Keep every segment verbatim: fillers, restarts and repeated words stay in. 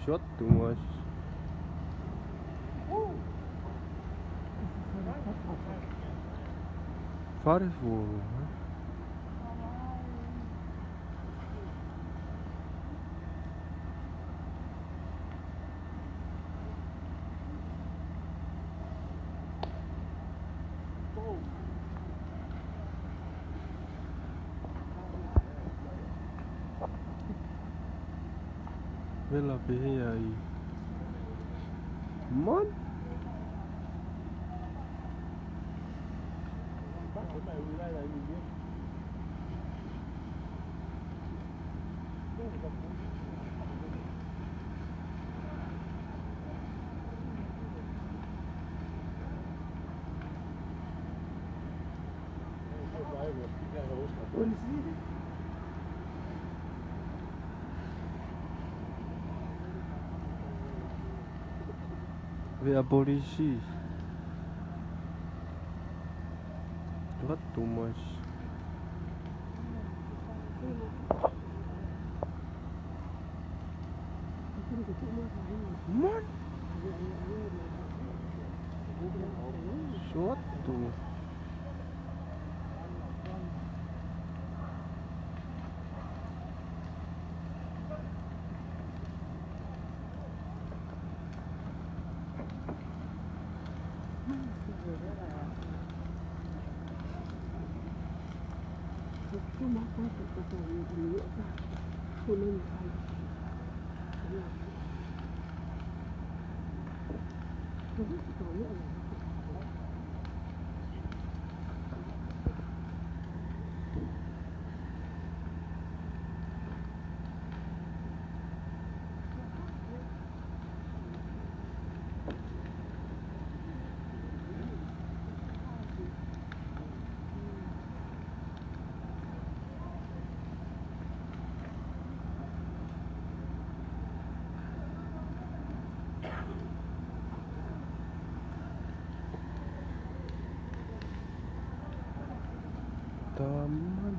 Shot too much. Fale fulu, ē? Vela pehē ai. Man. Veʻe ʻa polisi. Not too much. Man. Shot too much. Taman.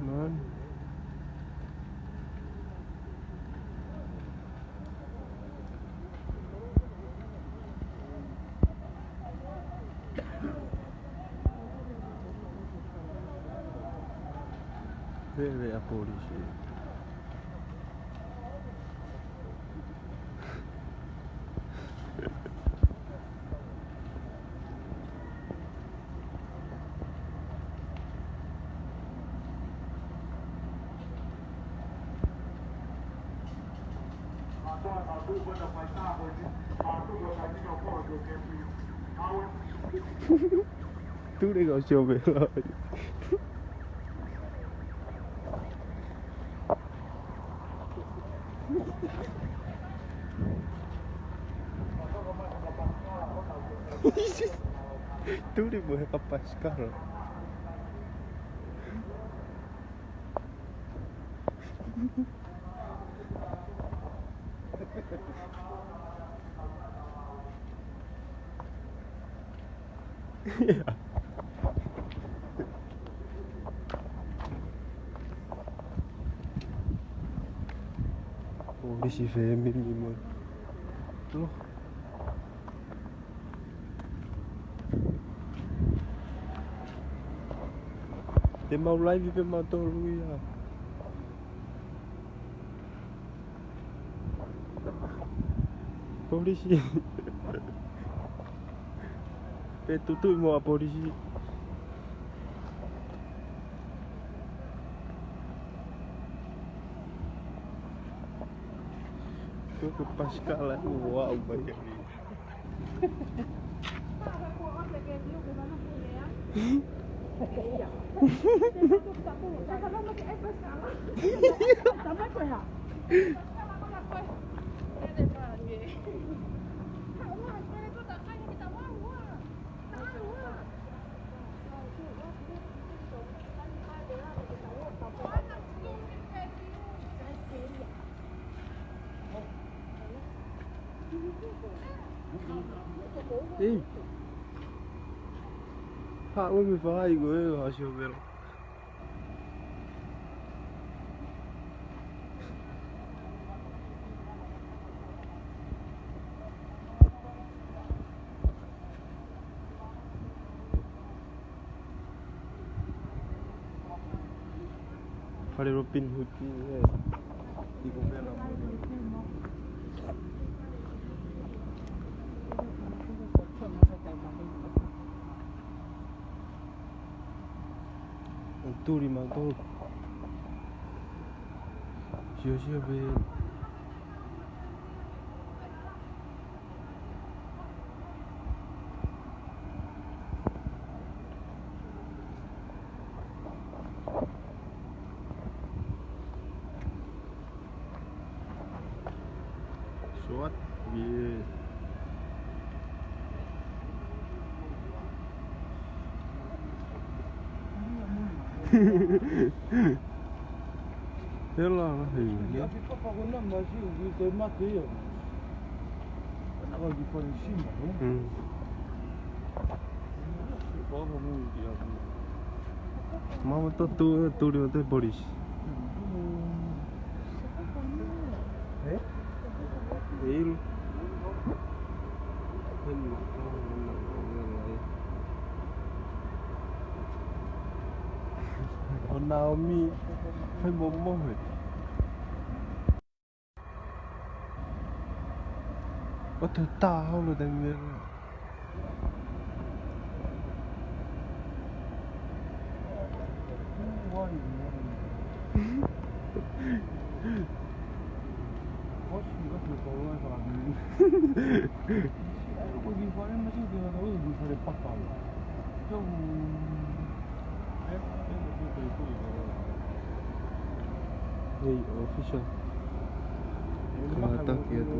Man. Veʻe ʻa polisi. Tule kau sio pē. Tuli mo e ka pasikala. Polisi fēmili mo. Loh. Te mau laivi pē mautolu ia. Polisi. Pē tutuʻi mo ʻa polisi. Ko e pasikala, ua au mai. Ei. Haʻu mei fai ko e ʻasi ʻo vela. Fale Robin Hood, ē. ʻI ko vela mo. ʻO tuli mautolu. Sio, sio pē. Sot, yeah. Tela la hei. Ia, ʻapi papa ko na masi u ki te mate ia. Ana ka ki fale sima, no? Mm. Papa mo ki a. Mama to tu, tu ri o te polisi. Mm. Ē? Ei lu. ʻO Naomi, fai momohe. ʻO te tā holo te mea. Hei, ofisa. Kātaki atu.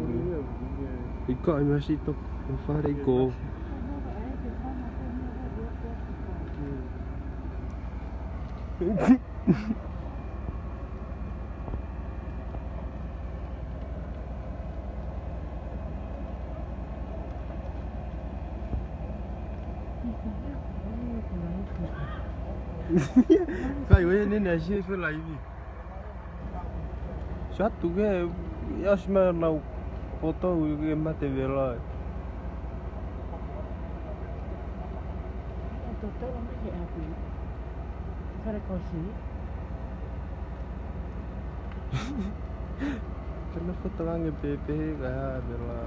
ʻIkai masi to, fale ko. Kai, ʻo ia ne na si fe laivi. Satu ke, ia si ma nau poto u ke mate vela. Totolo mai ke ʻapi. Fale kosi. Kana fotolange pepe ka ha vela.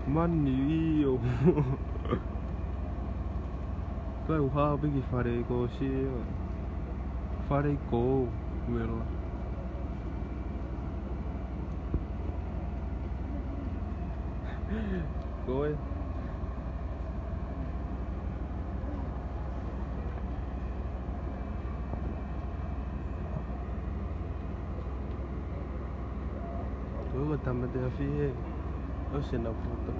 Mani io. Kai u hao pē ki fale kosi. Fale ko vela. Ko e. Ko e ko Tāmate Afi he. ʻO se na poto.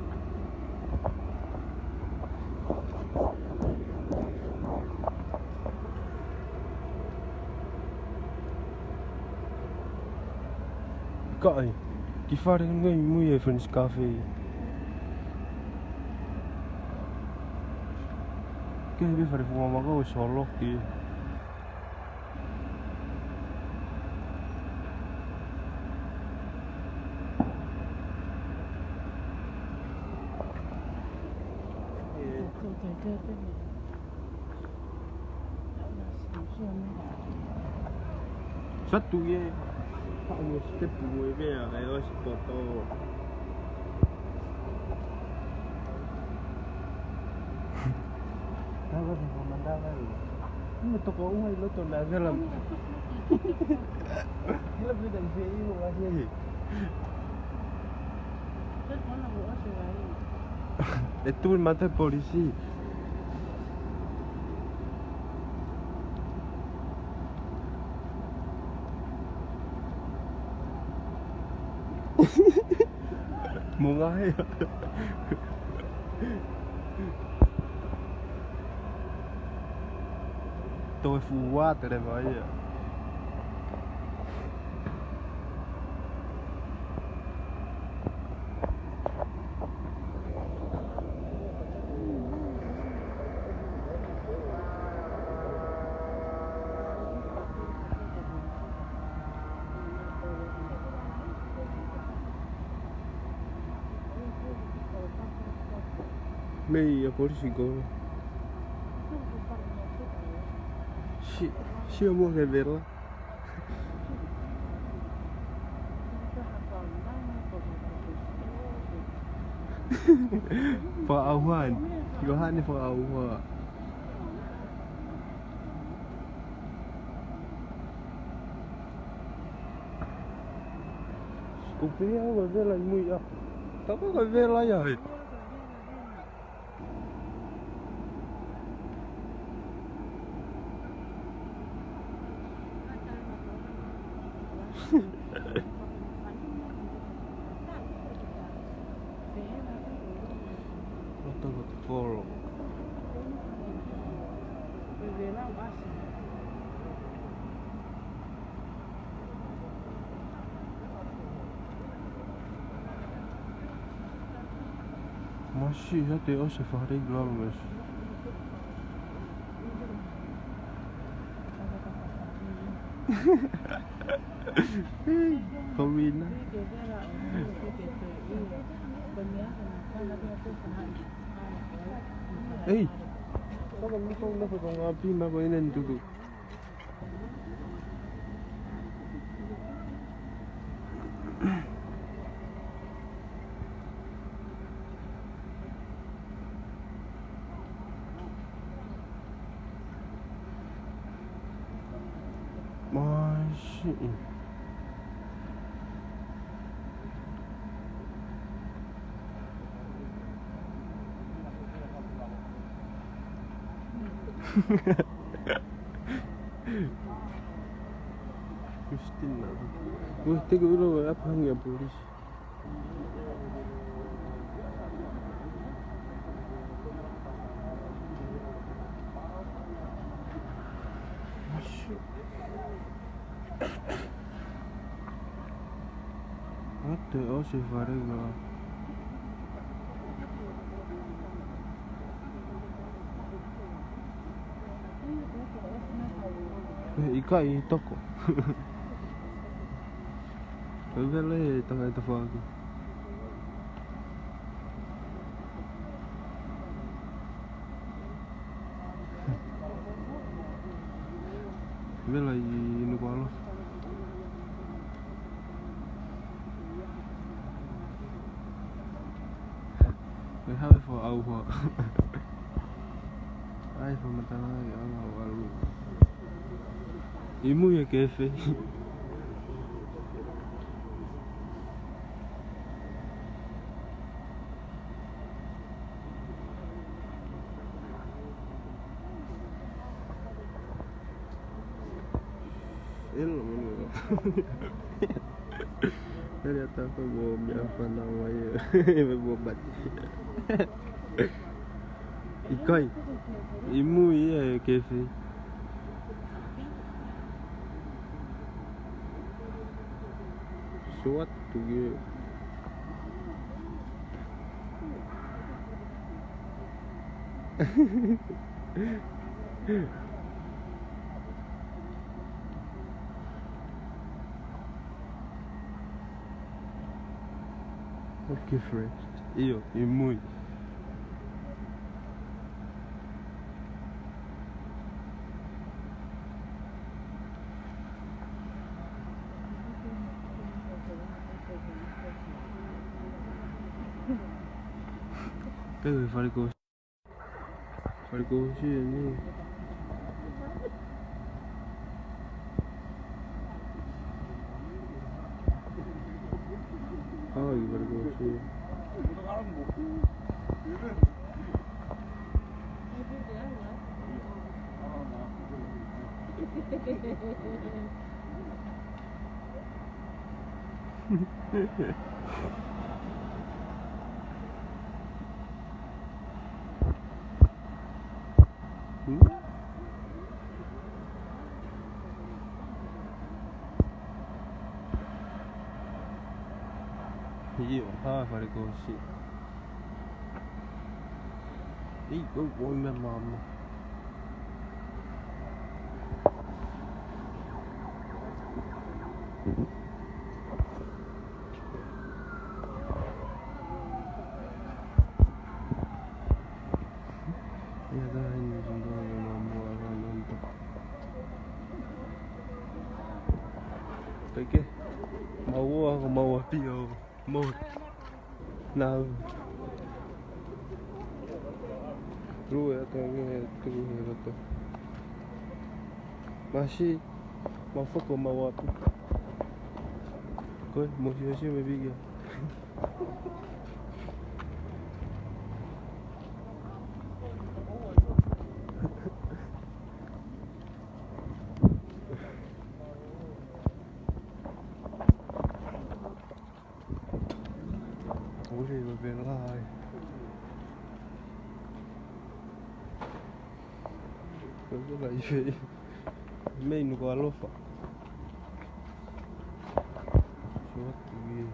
Kai, ki fale ngai mui e French Cafe. Ke he fale fuamakau solo ki. Satu ia. Paʻu mo step mo e vea, e o si poto. Tava te komandava ia. ʻIma toko ua ʻi loto na vela. Vela vela i fē ʻi loa he. ʻE tui mate polisi. Mo ngahe. Toe fuʻu ua te leva ia. Mei a polisi ko. Si, si a mo ke vela. Fakaʻauha. Yohane fakaʻauha. Ko pē au ka vela ʻi mui a. Tapa ka vela ia he. Loto loto polo. Masi, ya te ʻosi fare i lalo mesi. Kawina. Ei. Kaka miko na ko ngā pima ko ina ni tutu. Masi. Christina. Ua te ko ilo e apa hangi a polisi. Ate o se fare ga. ʻE, ʻikai toko. Ko e vela e tangata fāki. Vela ʻi Nukuʻalofa. ʻE haʻu e fakaʻauha. ʻAi fakamatala ke ʻalu ʻo ʻalu. ʻI mui e kefe. ʻElo manu. Ele ata ko mo mi afana mai. Me mo bati. ʻIkai. ʻI mui e kefe. Suat tu ge. What difference? ʻIo, ʻi mui. Pego e fale ko. Fale ko si ni. Oh, you better go see. Hmm? Io, ha, fare kosi. Ei, go, go, me mama. Ia, tā hini, sundua, ia, mama, mama, mama. Peke, maua, maua, pio, mo. Nau. Rue ata nge tuku he loto. Masi, mau foko mau api. Koe, mo si o si me biga. Ule, ule, ule, ule. Ule, ule, ule. Mei Nukuʻalofa. Suatu ia.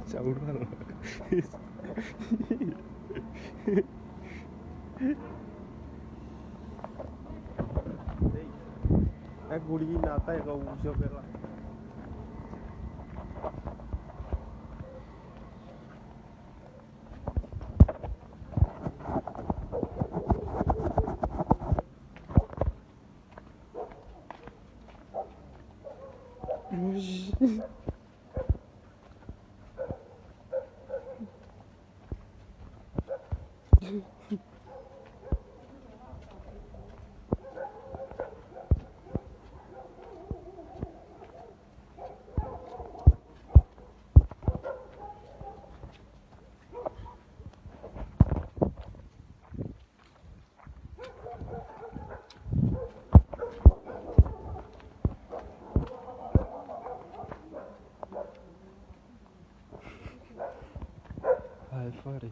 Saurala. E kuli na kai ka u sio pela. Hai, fare.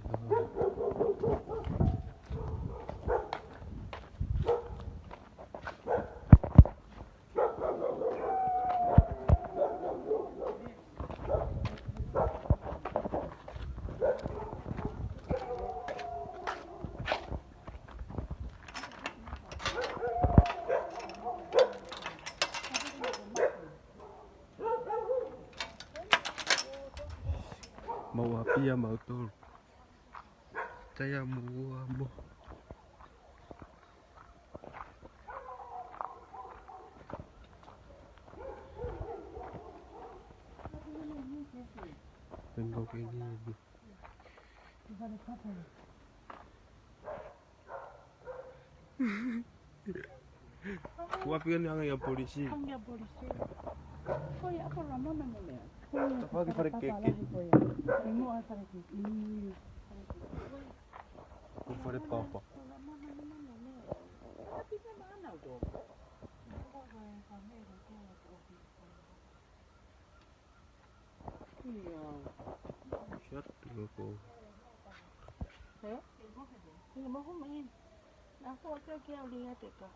Mau api ia mautolu. Taia mo ua mo. Tengo que ir. Ua pia ni anga ia polisi. Anga ia polisi. Ko ia apa lama na mo mea. Tapa ki fare keke. Ko ia. Ingo a fare keke. Ko fare papa. Ia. Siat, loko. Hē? Ia, mau homa ia. Nā ko ake kia uli ia teka.